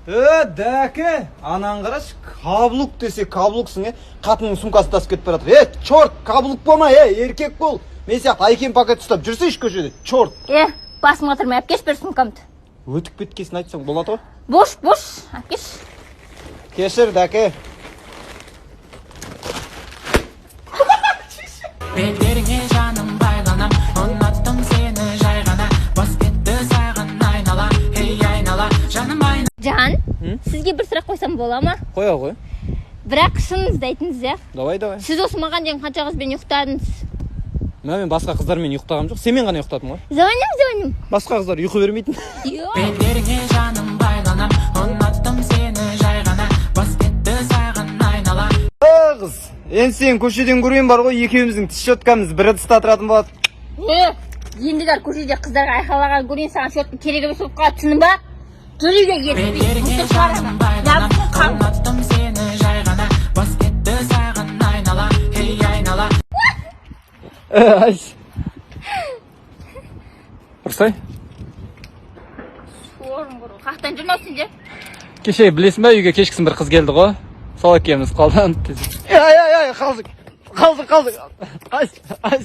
Дәке, анан қарашы, каблук десе каблуксың, е. Қатынның сумкасын тасып кетіп бара жатыр. Е, черт, каблук болма, е, еркек бол. Мен сияқты Айкен пакет ұстап жүрсейші көшеде, черт. Е, басым қатырмай әпкеш бір сумкамды. Өтіп кеткесін айтсаң болады ғой. Бош, бош, әпкеш. Кешір, дәке. Белдеріңе жаным байланам, ұнаттым сені жай ғана. Бас кетті саған айнала, ей айнала, жаным айнала. Жан, сізге бір сұрақ қойсам бола ма? Қоя ғой. Бірақ шыныңызды айтыңыз, иә? Давай, давай. Сіз осы маған дейін қанша қызбен ұйықтадыңыз? Мә, мен басқа қыздармен ұйықтағам жоқ, сенімен ғана ұйықтадым ғой. Звоним, звоним. Басқа қыздар ұйқы бермейтін. Йо. Белдеріңе жаным байланам, ұнаттым сені жай ғана. Бас кетті саған айнала. Қыз, енді сен көшеден көрген бар ғой, екеуміздің тіс щеткамыз бір ыдыста тұратын болады. Е, ендігәрі көшеде қыздарға айқайлаған көрейін, саған щетка керек емес болып қалады, түсіндің ба? Жүр үйге ертіп, Белдеріңе мусор жаным шығарамын. байланам, Жабысың қан. ұнаттым сені жай ғана. Бас кетті саған айнала, ей айнала. Ай. Ұрсай. Сорым құры. Қаяқтан жүрмін сендер? Кеше білесің ба, үйге кешкісін бір қыз келді ғой. Сол екеуміз қолданып. Ай, ай, ай, қалдық. Қалдық, қалдық. Ай, ай.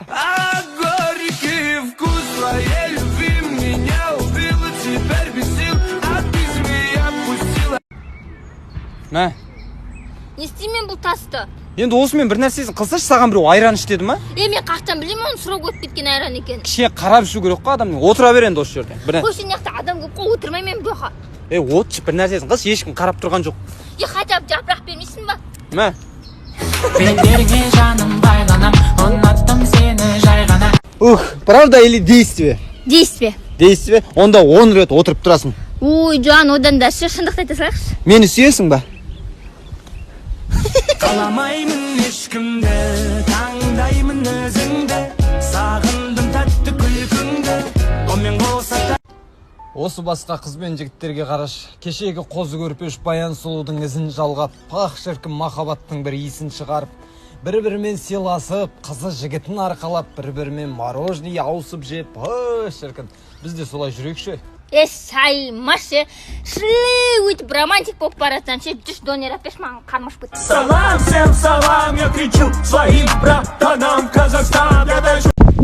А горький вкус твоей любви меня убил и теперь без сил. А ты змея пустила. Мә, Не істеймін мен бұл тасты? енді осымен бір нәрсесін қылсашы, саған біреу айран іш деді ма? Е, мен қаяқтан білемін оның срок өтіп кеткен айран екенін? Кішкене қарап ішу керек қой адамның. Отыра бер енді осы жерде. Бір Қойшы, мына жақта адам көп қой, отырмаймын мен бұл жаққа. Е, отшы, бір нәрсесін қылшы, ешкім қарап тұрған жоқ. Е, хотя бы жапырақ бермейсің ба? Мә. Белдеріңе жаным байланам, ұнаттым сені жай ғана. Ух, правда или действие? Действие. Действие. Онда 10 рет отырып тұрасың. Ой, жан, одан да шы, шындықты айта салайықшы. Мені сүйесің ба? Қаламаймын ешкімді, таңдаймын өзіңді. Сағындым тәтті күлкіңді, онымен қоса. Осы басқа қыз бен жігіттерге қараш. Кешегі қозы көрпеш Баян сұлудың ізін жалғап, пах шіркін махаббаттың бір иісін шығарып, бір-бірімен сыйласып, қызы жігітін арқалап, бір-бірімен мороженое ауысып жеп, ой шіркін. Біз де солай жүрейікші. Е, саймаш, е. Шли, өйтіп романтик болып бара жатсаң ше, жүш, донер әперші, маған қарным ашып кетті. Салам, всем салам, я кричу своим братанам. Казахстан, я даю.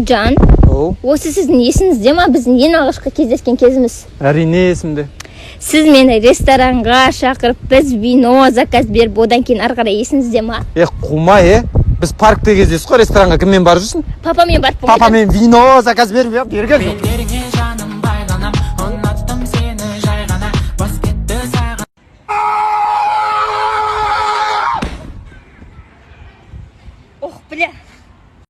Жан, Оу. осы сіздің есіңізде ма біздің ең алғашқы кездескен кезіміз? Әрине есімде. Сіз мені ресторанға шақырып, біз вино заказ беріп, одан кейін ары қарай есіңізде ма? Е, қумай, е. Біз паркте кездестік қой, ресторанға кіммен барып жүрсің? Папамен барып болмайды. Папамен вино заказ беріп, берген жоқ. Белдеріңе жаным байланам, ұнаттым сені жай ғана. Бас кетті саған. Ох, бля.